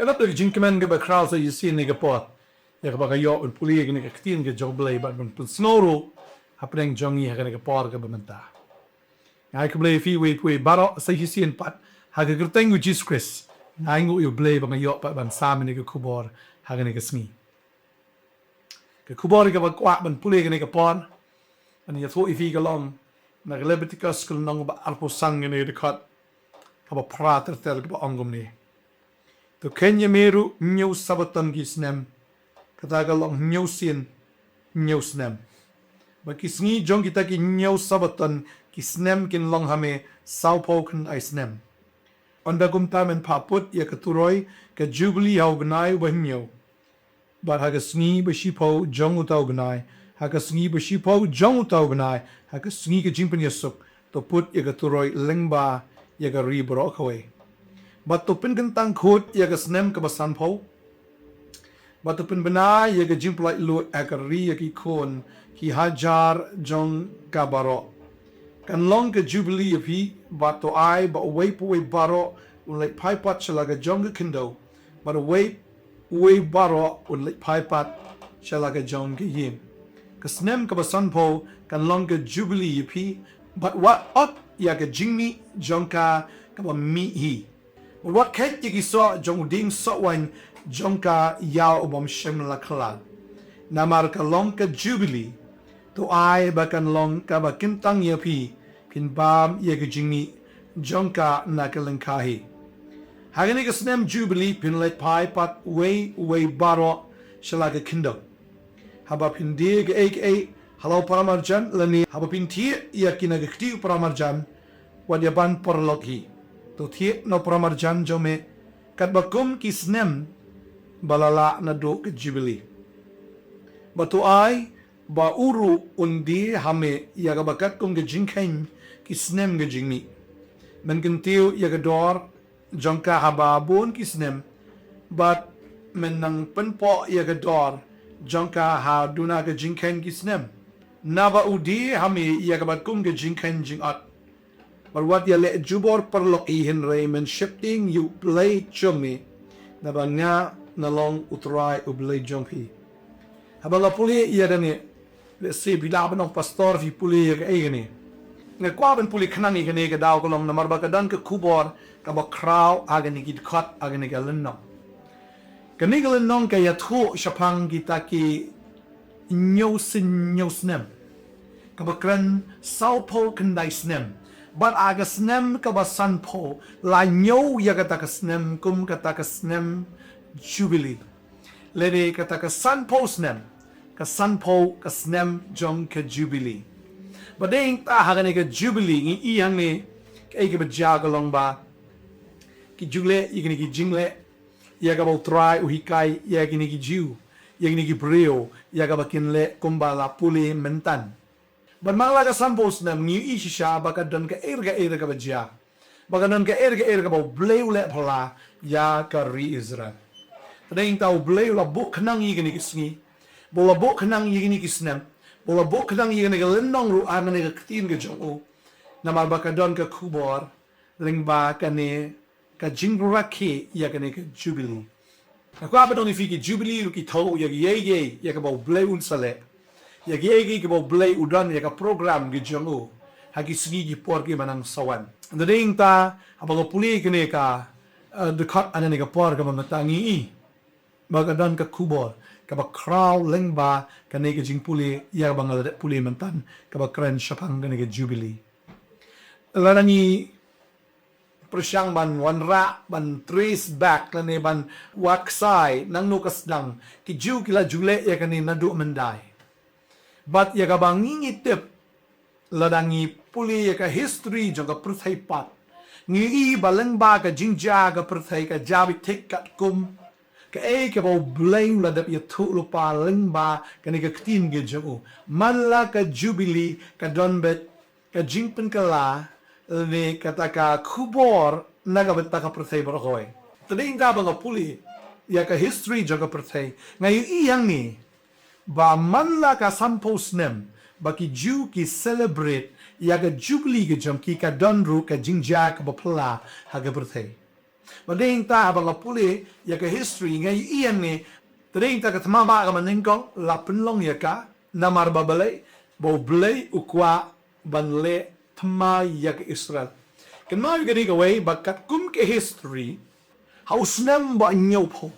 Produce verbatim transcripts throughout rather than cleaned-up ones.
Ka dap da ka jingkmen kaba khraw sa shisien ha kane ka por ïa kaba nga ïoh ban pule ïa kane ka ktien ka jong U Blei bad ban pynsngew ruh hapdeng jong ngi ha kane ka por kaba mynta. Nga ai khublei ïa phi iwei pa iwei baroh sa shisien pat ha ka kyrteng U Jisu Khrist. Nga ainguh ïa U Blei ba nga ïoh pat ban sam ïa kane ka khubor ha kane ka sngi. Ka khubor kaba nga kwah ban pule ha kane ka por, ban ïathuh ïa phi ka long na ka Lebitikos ka lynnong ba arphew san, kane ka dkhot kaba phra ter ter kaba ong kumne: To kheiñ ïa me ruh hynñiew sabbaton ki snem, kata ka long hynñiew sien hynñiew snem. Bad ki sngi jong kita ki hynñiew sabbaton ki snem kin long ha me sawphew khyndai snem. Ynda kumta men phah put ïa ka turoi ka Jubili ha u bnai uba hynñiew. Bad ha ka sngi ba shiphew jong uta u bnai, ha ka sngi ba shiphew jong uta u bnai, ha ka sngi ka jingpynïasuk, to put ïa ka turoi lyngba ïa ka ri baroh kawei. Bad to pynkyntang khuid ïa ka snem kaba sanphew. Bad to pynbna ïa ka jingpyllait luid ha ka ri ïa ki khun ki hajar jong ka baroh. Kan long ka Jubili ïa phi, bad to ai ba uwei pa uwei baroh un leit phai pat sha la ka jong ka khyndew, bad uwei pa uwei baroh un leit phai pat sha la ka jong ka ïing. Ka snem kaba sanphew kan long ka Jubili ïa phi, bad wat ot ïa ka jingmih jong ka kaba mih hi. Bad wat kheit ïa ki soh jong u dieng soh waiñ jong ka ïa u bym shym la khlad. Namar ka long ka Jubili, to ai ba kan long kaba kyntang ïa phi, phin bam ïa ka jingmih jong ka na ka lyngkha hi. Ha kane ka snem Jubili phin leit phai pat uwei uwei baroh sha la ka khyndew. Haba phin die kaei kaei ha la u paramarjan lane haba phin thied ïa kine ki kti u paramarjan, wat ïa ban paralok hi. To thied na u paramarjan jong me katba kum ki snem ba la lah naduh ka Jubili. Bad to ai ba u ruh un die ha me ïa kaba katkum ka jingkheiñ ki snem ka jingmih. Men kyntiew ïa ka dor jong ka haba bun ki snem, bad men nang pynpoh ïa ka dor jong ka ha duna ka jingkheiñ ki snem. Naba u die ha me ïa kaba kum ka jingkheiñ jingod. Bad wat ïaleh jubor paralok hi, hynrei men sheptieng ïa U Blei jong me, naba nga nga long U Trai U Blei jong phi. Haba nga pule ïa kane, lehse phi lah ban ong, pastor, phi pule ïa kaei kane? Nga kwah ban pule khnang ïa kane ka daw ka long namar ba ka don ka khubor kaba khraw ha kane ki dkhot ha kane ka lynnong. Kane ka lynnong ka ïathuh shaphang kita ki hynñiew sien hynñiew snem, kaba kren sawphew khyndai snem. Bad ha ka snem kaba sanphew la ñiew ïa kata ka snem kum kata ka snem Jubili. Lane kata ka sanphew snem, ka sanphew ka snem jong ka Jubili. Bad dei nangta ha kane ka Jubili ngi i hangne kaei kaba jia ka long ba ki ju leh ïa kine ki jingleh ïa kaba U Trai u hikai ïa kine ki Jiw, ïa kine ki briew ïa kaba kin leh kumba la pule mynta. Bad man la ka sanphew snem ngi i shisha ba ka don kaei kaei kaba jia, ba ka don kaei kaei kaba U Blei u leh phylla ïa ka ri Israel. Te dei nangta U Blei u la buh khnang ïa kine ki sngi, ba u la buh khnang ïa kine ki snem, ba u la buh khnang ïa kane ka lynnong ruh ha kane ka ktien ka jong u. Namar ba ka don ka khubor lyngba kane ka jingrakhe ïa kane ka Jubili. Nga kwah ban ong ïa phi, ki Jubili ruh ki thew ïa kiei kiei ïa kaba U Blei un sa leh, ïa kiei kiei kaba U Blei u don ïa ka program ka jong u ha ki sngi ki por kiba nang sa wan. Te dei nangta haba nga pule kane ka, eh, dkhot ha kane ka por kaba mynta ngi i ba ka don ka khubor kaba khraw lyngba kane ka jingpule ïa kaba nga la dep pule mynta, kaba kren shaphang kane ka Jubili. Lada ngi pyrshang ban wanrah, ban trace back lane ban wad ksai nangno ka sdang, ki Jiw ki la ju leh ïa kane naduh mynta. Bad ïa kaba ngi ngi tip, lada ngi pule ïa ka history jong ka pyrthei pat, ngi i ba lyngba ka jingjia ka pyrthei ka jia beit thik katkum kaei kaba U Blei u la dep ïathuh lypa lyngba kane ka ktien ka jong u. Man la ka Jubili ka don beit ka jingpynkylla lane kata ka khubor na ka bynta ka pyrthei baroh kawei. Te dei nangta ba nga pule ïa ka history jong ka pyrthei, nga ïohi hangne ba man la ka sanphew snem ba ki Jiw ki celebrate ïa ka Jubili ka jong ki, ka don ruh ka jingjia kaba phylla ha ka pyrthei. Ba dei ta haba nga pule ïa ka history nga ïohi hangne. Te dei ta ka thma ba kaba nyngkong la pynlong ïa ka namar ba balei, ba U Blei u kwah ban leh thma ïa ka Israel. Kynmaw ïa kane kawei ba katkum ka history, ha u snem ba hynñiewphew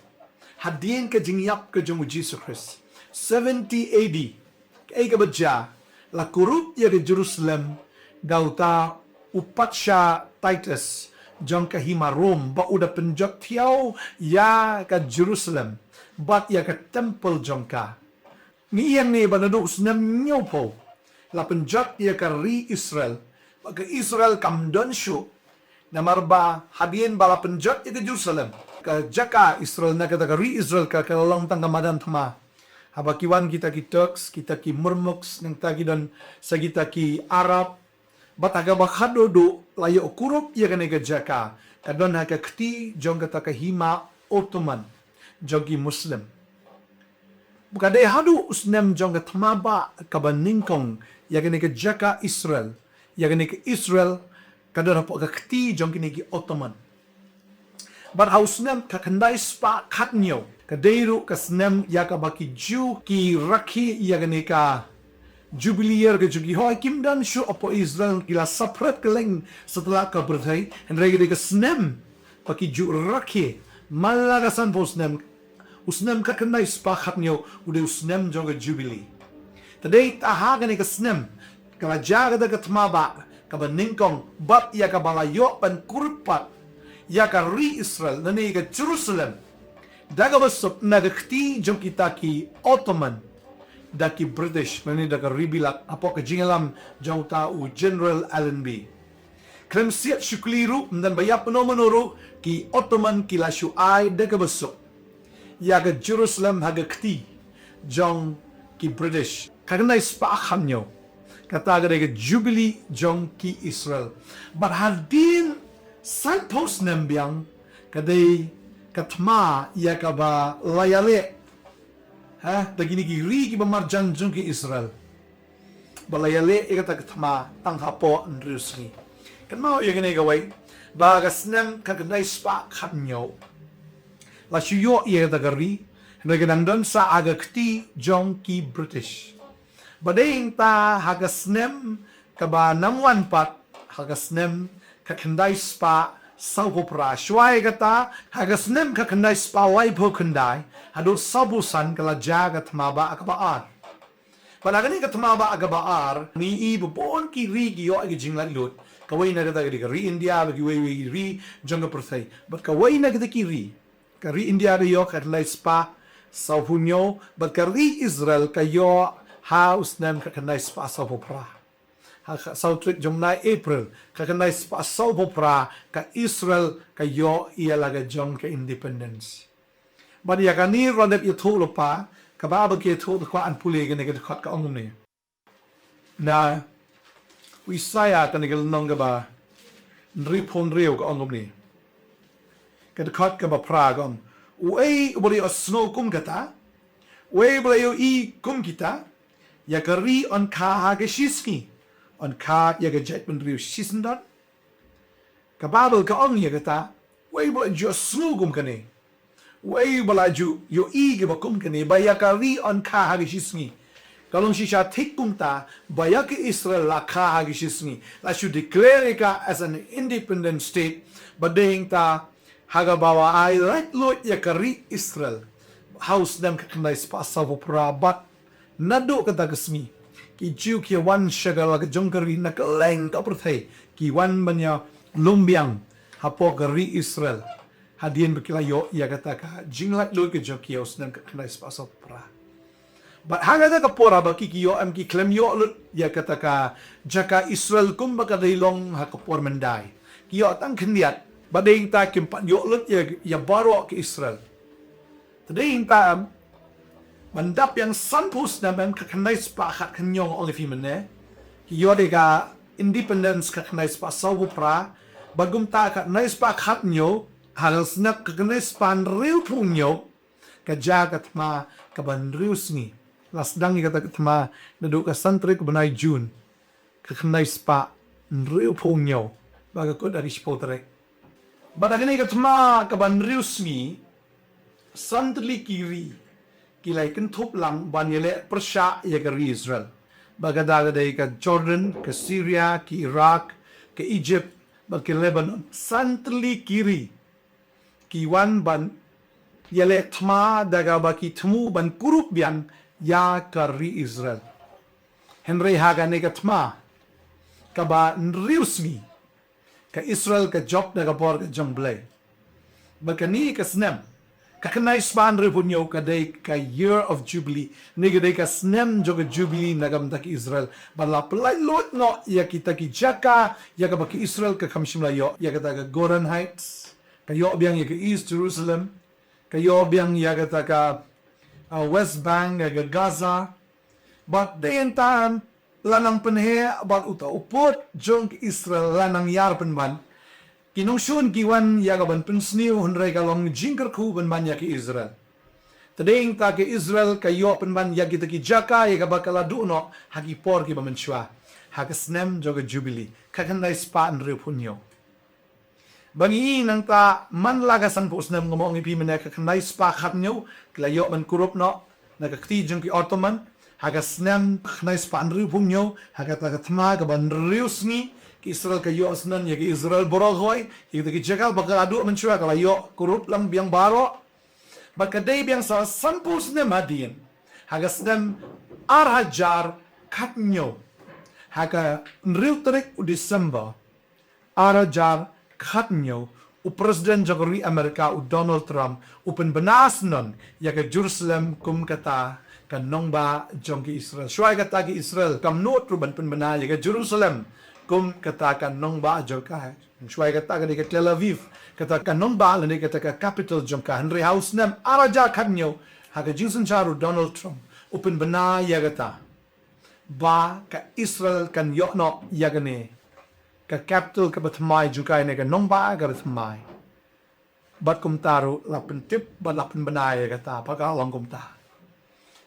hadien ka jingïap ka jong U Jisu Khrist, seventy A D, kaei kaba jia? La kurup ïa ka Jerusalem da uta u patsha Titus jong ka hima Rom, ba u da pynjot thiaw ïa ka Jerusalem bad ïa ka temple jong ka. Ngi ïeng ne ba naduh u snem hynñiewphew la pynjot ïa ka ri Israel, ba ka Israel kam don shuh. Namar ba hadien ba la pynjot ïa ka Jerusalem, ka jaka Israel, na kata ka ri Israel ka, ka la long tang ka madan thma. Haba ki wan kita ki Turks, kita ki Murmuks, nangta ki don sa kita ki Arab. Bad ha kaba khadduh duh la ïoh kurup ïa kane ka jaka, ka don ha ka kti jong kata ka hima Ottoman jong ki Muslim. Ba ka dei haduh u snem jong ka thma ba kaba nyngkong ïa kane ka jaka Israel, ïa kane ka Israel ka don hapoh ka kti jong kine ki Ottoman. Bad ha u snem ka khyndai spah khathynñiew ka dei ruh ka snem ïa kaba ki Jiw ki rakhe ïa kane ka Jubilee Year ka jong ki. Hooid, kim don shuh hapoh Israel, ki la separate kylleng satlak ka pyrthei, hynrei ka dei ka snem ba ki Jiw rakhe man la ka sanphew snem. U snem ka khyndai spah khathynñiew u dei u snem jong ka Jubilee. Te dei ta ha kane ka snem ka la jia kata ka thma ba kaba nyngkong bad ïa kaba la ïoh ban kurup pat ïa ka ri Israel lane ka Jerusalem da kaba suk na ka kti jong kita ki Ottoman da ki British lane da ka Ri Bilat hapoh ka jingïalam jong uta u General Allenby. Khlem siat shu kylli ruh, ym don ba ïap mano mano ruh, ki Ottoman ki la shu ai da kaba suk ïa ka Jerusalem ha ka kti jong ki British. Ka khyndai spah khathynñiew kata ka dei ka Jubilee jong ki Israel. Bad hadien sanphew snem biang ka dei ka thma ïa kaba la ïaleh, ha, da kine ki ri kiba marjan jong ki Israel. Ba la ïaleh ïa kata ka thma tang hapoh hynriew sngi. Kynmaw ïa kane kawei, ba ka snem ka khyndai spah khathynñiew la shu ïoh ïa kata ka ri, hynrei ka dang don sa ha ka kti jong ki British. Ba dei ta ha ka snem kaba nam wan pat, ha ka snem ka khyndai spah sawphew phra. Shuwa ïa kata, ha ka snem ka khyndai spah laiphew khyndai haduh sawphew san ka la jia ka thma ba kaba ar. Bad ha kane ka thma ba kaba ar ngi i ba bun ki ri ki ïoh ïa ka jinglaitluid. Kawei na kata ka dei ka ri India bad kiwei wei ri jong ka pyrthei. Bad kawei na kita ki ri, ka ri India ka ïoh ka khyndai spah sawphew hynñiew, bad ka ri Israel ka ïoh ha u snem ka khyndai spah sawphew phra. Ha ka saw tarik jong u bnai April ka khyndai spah sawphew phra ka Israel ka ïoh ïa la ka jong ka independence. Bad ïa kane ruh ngi dep ïathuh lypa, kaba ba ki ïathuh, te kwah ban pule kane ka dkhot ka ong kumne. Na u Isaïah kane ka lynnong kaba hynriewphew hynriew ka ong kumne. Ka dkhot kaba phra ka ong, uei uba la ïohsngew kum kata? Uei uba la ïohi kum kita? Ïa ka ri yn kha ha ka shisngi, yn kha ïa ka jaitbynriew shisyndon. Ka Baibl ka ong ïa kata, uei ba la ju sngew kum kane? Uei ba la ju ïohi kiba kum kane, ba ïa ka ri yn kha ha ka shisngi? Ka long shisha thik kumta, ba ïa ka Israel la kha ha ka shisngi. La shu declare ïa ka as an independent state, ba dei ta ha kaba la ai laitluid ïa ka ri Israel ha u snem ka khyndai spah sawphew phra. Bad naduh kata ka sngi ki Jiw ki ïa wan sha ka la ka jong ka ri na kylleng ka pyrthei, ki wan ban ïa lum biang hapoh ka ri Israel. Hadien ba ki la ïoh ïa kata ka jinglaitluid ka jong ki ha u snem ka khyndai spah sawphew phra. Bad ha kata ka por ba ki, ki ïoh em ki khlem ïoh lut ïa kata ka jaka Israel kumba ka dei long ha ka por myndai. Ki ïoh tang khyndiat, ba dei ta kim pat ïoh lut ïa, ïa baroh ka Israel. Te dei ta em, ban dap ïa ka sanphew snem em, ka khyndai spah khathynñiew ong ïa phi mynne, ki ïoh ïa ka independence ka khyndai spah sawphew phra. Bad kumta ka khyndai spah khathynñiew, ha ka snem ka khyndai spah hynriewphew hynñiew ka jia ka thma kaba hynriew sngi. La sdang ïa kata ka thma naduh ka san tarik u bnai June ka khyndai spah hynriewphew hynñiew ba ka kut ha ka shiphew tarik. Bad ha kane ka thma kaba hynriew sngi, san tylli ki ri ki la ïa kynthup lang ban ïaleh pyrshah ïa ka ri Israel. Bad kata ka dei ka Jordan, ka Syria, ki Iraq, ka Egypt, bad ka Lebanon. San tylli ki ri ki wan ban ïaleh thma da kaba ki thmu ban kurup biang ïa ka ri Israel. Hynrei ha kane ka thma kaba hynriew sngi, ka Israel ka jop da ka bor ka jong U Blei. Bad kane ka snem, ka khyndai spah hynriewphew hynñiew ka dei ka Year of Jubilee, ne ka dei ka snem jong ka Jubilee na ka bynta ka Israel. Bad la pynlait luid noh ïa kita ki jaka ïa kaba ka Israel ka kham shym la ïoh, ïa kata ka Golan Heights, ka ïoh biang ïa ka East Jerusalem, ka ïoh biang ïa kata ka, ah, West Bank, ïa ka Gaza. Bad dei hangta la nang pynheh bad uta u pud jong ka Israel la nang ïar pynban. Ki nongshun ki wan ïa ka ban pynsniew, hynrei ka long jingkyrkhu pynban ïa ka Israel. Te dei hangta ka Israel ka ïoh pynban ïa kita ki jaka ïa kaba ka la duh noh ha ki por kiba mynshuwa, ha ka snem jong ka Jubilee, ka khyndai spah hynriewphew hynñiew. Ba ngi i nangta man la ka sanphew snem, nga ong ïa phi mynne ka khyndai spah khathynñiew, ki la ïoh ban kurup noh na ka kti jong ki Ottoman. Ha ka snem khyndai spah hynriewphew hynñiew, ha kata ka thma kaba hynriew sngi, ka Israel ka ïoh sneng ïa ka Israel baroh kawei, ïa kita ki jaka ba ka la duh mynshuwa ka la ïoh kurup lang biang baroh. Bad ka dei biang sa sanphew snem hadien, ha ka snem ar hajar khathynñiew, ha ka hynriew tarik u December, ar hajar khathynñiew, u President jong ka ri America, u Donald Trump, u pynbna sneng ïa ka Jerusalem kum kata ka nongbah jong ka Israel. Shuwa ïa kata ka Israel kam nud ruh ban pynbna ïa ka Jerusalem kum kata ka nongbah jong ka. Shuwa ïa kata ka dei ka Tel Aviv, kata ka nongbah lane kata ka capital jong ka. Hynrei ha u snem ar hajar khathynñiew, ha ka jingsynshar u Donald Trump, u pynbna ïa kata ba ka Israel kan ïoh noh ïa kane ka capital kaba thymmai jong ka, ne ka nongbah kaba thymmai. Bad kumta ruh la pyntip bad la pynbna ïa kata ba ka long kumta.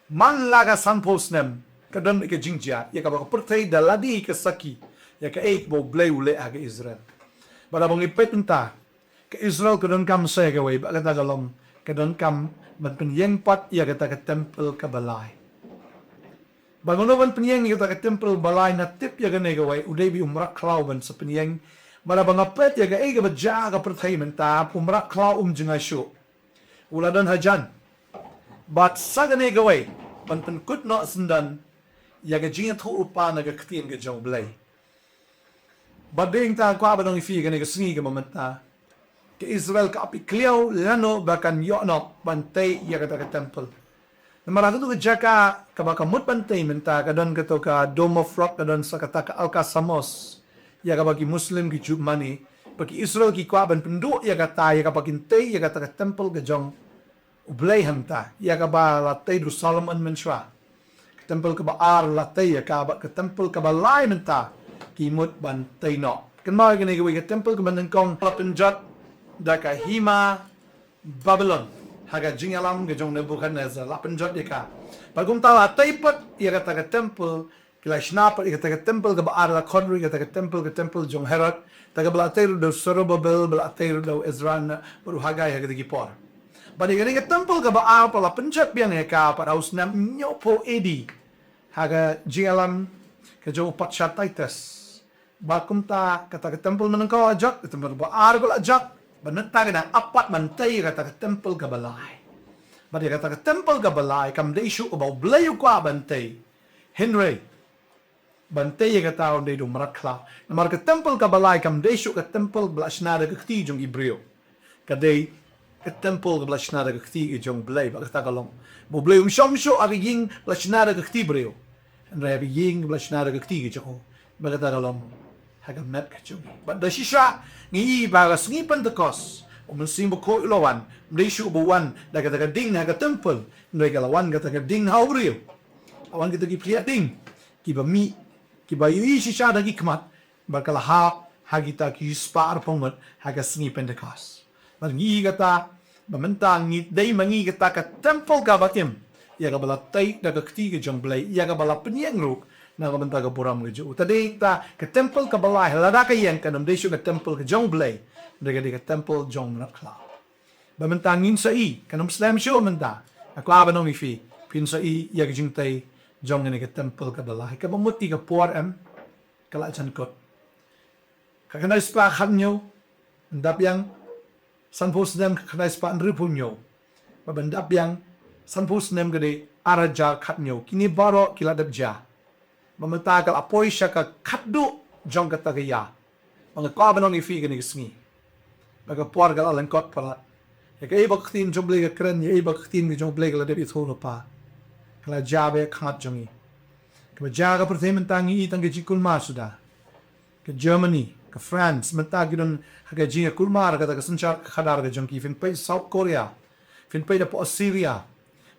Man la ka sanphew snem ka don ka jingjia ïa kaba ka pyrthei da lade ka sakhi ïa kaei kaba U Blei u leh ha ka Israel. Bad haba ngi peit mynta, ka Israel ka donkam sa ïa kawei, bad kata ka long ka donkam ban pynïeng pat ïa kata ka temple kaba lai. Bad mano ban pynïeng ïa kata ka temple ba lai? Na tip ïa kane kawei, u dei beit u mrad khlaw ban sa pynïeng. Bad haba nga peit ïa kaei kaba jia ha ka pyrthei mynta, u mrad khlaw um jngai shuh, u la don hajan. Bad sa kane kawei, ban pynkut noh syndon ïa ka jingïathuhlypa na ka ktien ka jong U Blei. Bad dei hangta kwah ban ong ïa phi kane ka sngi kaba mynta, ka Israel ka ap ïa ka liaw lano ba kan ïoh noh ban tei ïa kata ka temple. Namar ha kato ka jaka kaba ka mut ban tei mynta, ka don kato ka Dome of Rock, ka don sa kata ka Al Aqsa Mosque, ïa kaba ki Muslim ki ju mane. Bad ki Israel ki kwah ban pynduh ïa kata, ïa kaba kin tei ïa kata ka temple ka jong U Blei hangta, ïa kaba la tei da u Solomon mynshuwa. Ka temple kaba ar la tei ïa ka, bad ka temple kaba lai mynta ki mut ban tei noh. Kynmaw ïa kane kawei, ka temple kaba nyngkong la pynjot da ka hima Babilon ha ka jingïalam ka jong Nebuchadnezzar, la pynjot ïa ka. Bad kumta la tei pat ïa kata ka temple, ki la shna pat ïa kata ka temple kaba ar, la khot ruh ïa kata ka temple ka temple jong Herod, kata kaba la tei ruh da u Zerubbabel, ba la tei ruh da u Ezra bad u Haggai ha kita ki por. Bad ïa kane ka temple kaba ar pat la pynjot biang ïa ka pat ha u snem hynñiewphew A D, ha ka jingïalam ka jong u patsha Titus. Bad kumta kata ka temple ba nyngkong la jot, ka temple ba ar ka la jot. Bad mynta ka dang ap pat ban tei ïa kata ka temple kaba lai. Bad ïa kata ka temple kaba lai kam dei shuh kaba U Blei u kwah ban tei, hynrei ban tei ïa kata un dei da u mrad khlaw. Namar ka temple kaba lai kam dei shuh ka temple ba la shna da ka kti jong ki briew. Ka dei ka temple kaba la shna da ka kti ka jong U Blei, bad kata ka long ba U Blei um shong shuh ha ka ïing ba la shna da ka kti briew, hynrei ha ka ïing ba la shna da ka kti ka jong u. Bad kata ka long ha ka met ka jong ngi. Bad da shisha ngi i ba ka sngi Pentekost, u Mynsiem Bakhuid u la wan, ym dei shuh ba u wan da kata ka ding ha ka temple, hynrei ka la wan kata ka ding ha u briew. La wan kita ki phliah ding kiba mih, kiba ïohi shisha da ki khmat, bad ka la hap ha kita ki spah arphew ngut ha ka sngi Pentekost. Bad ngi i kata ba mynta ngi dei ma ngi kata ka temple kaba im, ïa kaba la tei da ka kti ka jong U Blei, ïa kaba la pynïeng ruh Na ka bynta ka burom ka jong u. Te dei ta ka temple kaba lai, lada ka ïeng kan ym dei shuh ka temple ka jong U Blei. Hynrei ka dei ka temple jong mrad khlaw. Ba mynta ngin sa ïohi, kan ym slem shuh mynta. Nga kwah ban ong ïa phi, phin sa ïohi ïa ka jingtei jong kane ka temple kaba lai. Kaba mut ïa ka por em, ka la jan kut. Ka khyndai spah khathynñiew, ban da biang sanphew snem, ka khyndai spah hynriewphew hynñiew. Ba ban da biang sanphew snem ka dei ar hajar khathynñiew. Kine baroh ki la dep jia. Ba mynta ka la poi sha ka khatduh jong kata ka ïa. Ba nga kwah ban ong ïa phi kane ka sngi, ba ka por ka la lyngkot palat. Ïa kaei ba ka ktien jong U Blei ka kren, ïa kaei ba ka ktien ka jong U Blei ka la dep ïathuh lypa. Ka la jia bad ka khmat jong ngi. Kaba jia ka pyrthei mynta ngi ïohi tang ka jingkulmar suda. Ka Germany, ka France, mynta ki don ha ka jingïakulmar kata ka synshar khadar ka jong ki. Phin peit South Korea, phin peit hapoh Syria,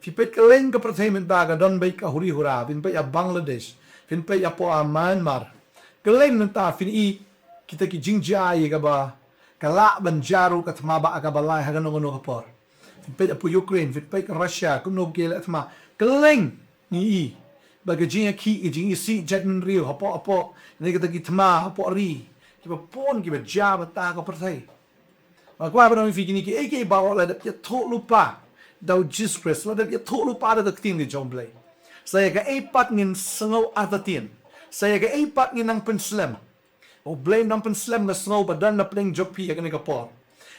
phi peit kylleng ka pyrthei mynta ka don beit ka huri hura, phin peit ha Bangladesh, phin peit hapoh ha Myanmar. Kylleng mynta phin ïohi kita ki jingjia ïa kaba ka lah ban jia ruh ka thma ba kaba lai ha kano kano ka por. Phin peit hapoh Ukraine, phin peit ka Russia, kumno ki leh thma. Kylleng ngi ïohi ba ka jingïakhih, ka jingïasih jaitbynriew hapoh, hapoh ne kata ki thma hapoh ri, kiba pun kiba jia mynta ha ka pyrthei. Nga kwah ban ong ïa phi kine kiei kiei baroh la dep ïathuh lypa da u Jesus Christ, la dep ïathuh lypa da ka ktien ka jong U Blei. Sa ïa kaei pat ngin sngew artatien, sa ïa kaei pat ngin nang pynslem. U Blei un nang pynslem, nga sngew ba don na pdeng jong phi ïa kane ka por.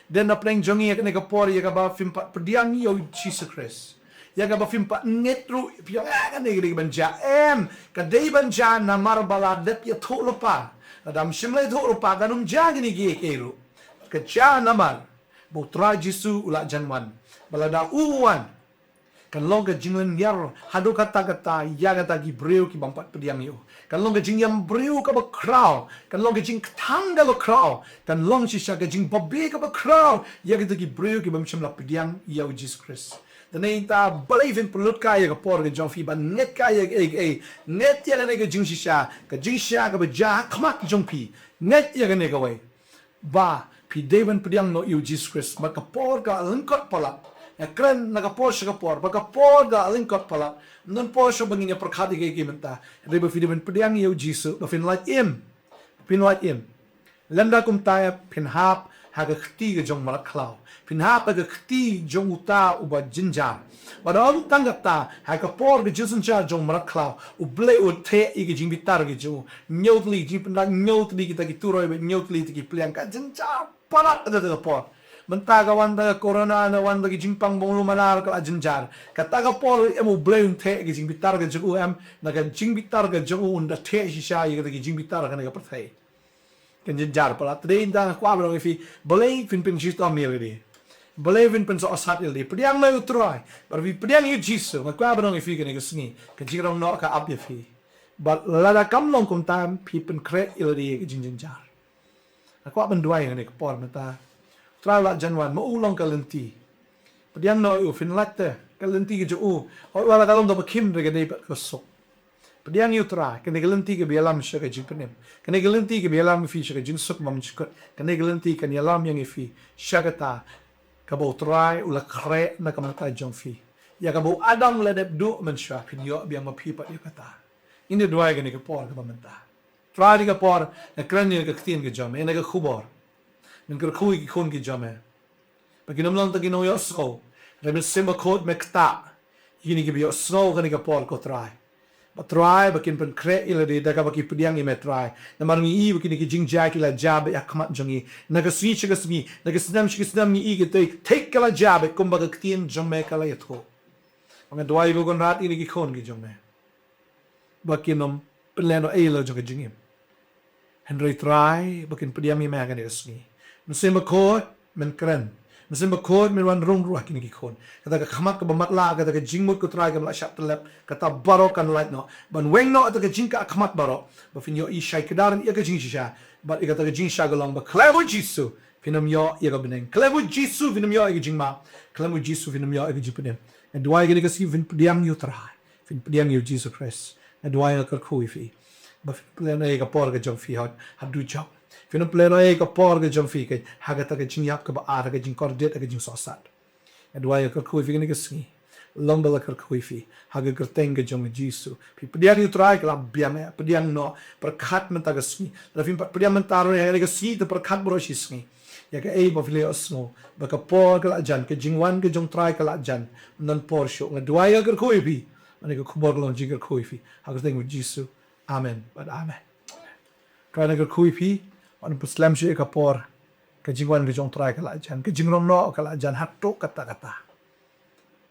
Don na pdeng jong ngi ïa kane ka por ïa kaba phim pat pdiang ïa u Jesus Christ. Ïa kaba phim pat ngeit ruh, phi ong, ah, kane ka dei ban jia. Em, ka dei ban jia namar ba la dep ïathuh lypa. Lada ym shym la ïathuh lypa kan ym jia kine kiei kiei ruh. Ka jia namar ba U Trai Jisu u la jan wan. Ba lada u wan, kan long ka jinglynñiar haduh katta katta ïa kita ki briew ki bym pat pdiang ïa u. Kan long ka jingïam briew kaba khraw, kan long ka jingkthang kaba khraw, kan long shisha ka jingbabe kaba khraw ïa kita ki briew ki bym shym la pdiang ïa u Jesus Christ. Te nangta balei phin pynlut kai ïa ka por ka jong phi ban ngeit kai ïa kaei kaei? Ngeit ïa kane ka jingshisha, ka jingshisha kaba jia ha khmat jong phi. Ngeit ïa kane kawei, ba phi dei ban pdiang noh ïa u Jesus Christ. Ba ka por ka lyngkot palat. Nga kren na ka por sha ka por, ba ka por ka lyngkot palat. Ym don por shuh ba ngin ïa pyrkhat ïa kaei kaei mynta. Hynrei ba phi dei ban pdiang ïa u Jesus, ba phin lait im. Phin lait im. Lymda kumta phin hap ha ka kti ka jong mrad khlaw. Phin hap ha ka kti jong uta uba jynjar. Bad ym tang kata, ha ka por ka jingsynshar jong mrad khlaw, U Blei u theh ïa ka jingbitar ka jong u. Hynñiew tylli ka jingpyndonkam, hynñiew tylli kita ki turoi, bad hynñiew tylli kita ki pliang. Ka jynjar palat kata ka por. Mynta ka wan kata ka corona, na wan kata ka jingpang bong ruh manar ka la jynjar. Kata ka por em U Blei un theh ïa ka jingbitar ka jong u em, na ka jingbitar ka jong u un da theh shisha ïa kata ka jingbitar kane ka pyrthei. Kan jynjar palat. Te dei ynda nga kwah ban ong ïa phi, balei phin pynshitom ïa lade? Balei phin pynsohsat ïa lade? Pdiang noh ïa u Trai. Bad phi pdiang ïa u Jisu. Nga kwah ban ong ïa phi kane ka sngi, ka jingrong noh ka ap ïa phi. Bad lada kam long kumta, phi pynkhreh ïa lade ïa ka jingjynjar. Nga kwah ban duwai ïa kane ka por mynta. U Trai u la jan wan, ma u long ka lynti. Pdiang noh ïa u, phin lait te, ka lynti ka jong u. Hooid, wat la ka long kaba khim, hynrei ka dei pat ka suk. Pdiang ïa u Trai, kane ka lynti kaba ïalam sha ka jingpynim. Kane ka lynti kaba ïalam ïa phi sha ka jingsuk bymjukut. Kane ka lynti kan ïalam ïa ngi phi sha kata kaba u Trai u la khreh na ka bynta jong phi. Ïa kaba u Adam u la dep duh mynshuwa, phin ïoh biang ma phi pat ïa kata. Ngin ïa duwai kane ka por kaba mynta. Trai, ha kane ka por nga kren ïa ka ktien ka jong me, ïa kane ka khubor. Men kyrkhu ïa ki khun ki jong me. Ba kin ym long tang ki nongïohsngew. Hynrei Mynsiem Bakhuid me ktah ïa kine kiba ïohsngew kane ka por, ko Trai. Ba Trai, ba kin pynkhreh ïa lade da kaba ki pdiang ïa me Trai. Namar ngi i ba kine ki jingjia ki la jia beit ha khmat jong ngi. Na ka sngi sha ka sngi, na ka snem sha ka snem ngi i ka tei, tei ka la jia beit kumba ka ktien jong me ka la ïathuh. Ba nga duwai, ko Kynrad, ïa kine ki khun ki jong me. Ba kin ym pynlehnohei la jong ka jingim. Hynrei Trai, ba kin pdiang ïa me ha kane ka sngi. Mynsiem Bakhuid men kren. Mynsiem Bakhuid men wan rung ruh ha kine ki khun. Kata ka khmat kaba matlah, kata ka jingmut, ko Trai, kaba la shah tyllep, kata baroh kan lait noh. Ban weng noh kata ka jingkah khmat baroh. Ba phin ïohi shai kdar ïa ka jingshisha. Bad ïa kata ka jingshisha ka long ba khlem u Jisu phin ym ïoh ïa ka bneng. Khlem u Jisu phin ym ïoh ïa ka jingmap. Khlem u Jisu phin ym ïoh ïa ka jingpynim. Nga duwai kane ka sngi phin pdiang ïa u Trai. Phin pdiang ïa u Jisu Khrist. Nga duwai, nga kyrkhu ïa phi. Ba phin pynlehnohei ïa ka por ka jong phi hooid haduh jong. Phin ym pynlehnohei ïa ka por ka jong phi ka, ha kata ka jingïap kaba ar, ha ka jingkordit, ha ka jingsohsat. Nga duwai, nga kyrkhu ïa phi kane ka sngi. Long ba la kyrkhu ïa phi ha ka kyrteng ka jong u Jisu. Phi pdiang ïa u Trai, ka la biang ïa, pdiang noh, pyrkhat mynta ka sngi. Lada phim pat pdiang mynta ruh, ïa ka sngi te pyrkhat baroh shi sngi ïa kaei ba phi la ïohsngew, ba ka por ka la jan, ka jingwan ka jong u Trai ka la jan. Ym don por shuh. Nga duwai, nga kyrkhu ïa phi, ba kane ka khubor ka long jingkyrkhu ïa phi ha ka kyrteng u Jisu. Amen bad amen. Trai un kyrkhu ïa phi, un pynslem shuh ïa ka por. Ka jingwan ka jong u Trai ka la jan, ka jingrong noh ka la jan haduh katta katta.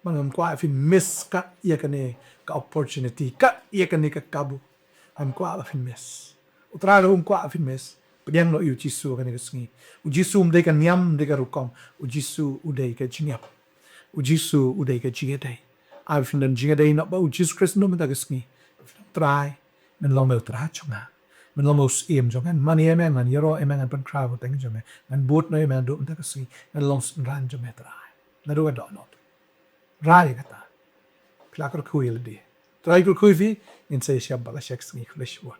Ba ngam kwah phin miss kat ïa kane ka opportunity, kat ïa kane ka kabu. Ngam kwah ba phin miss. U Trai ruh um kwah phin miss. Pdiang noh ïa u Jisu ha kane ka sngi. U Jisu um dei ka niam, um dei ka rukom. U Jisu u dei ka jingïap. U Jisu u dei ka jingïadei. Ai ba phin don jingïadei noh bad u Jisu Khrist naduh mynta ka sngi. Trai, men long me u Trai jong nga. Men long me u Syiem jong nga. Ngan mane ïa me, ngan ïaroh ïa me, ngan pynkhraw ïa ka kyrteng jong me. Ngan bud noh ïa me naduh mynta ka sngi. Ngan long synran jong me, Trai. Naduh ka dohnud. Rai ïa kata. Phi la kyrkhu ïa lade. Trai kyrkhu ïa phi, ngin sa ïashem bad la sha ka sngi. Khublei shibun.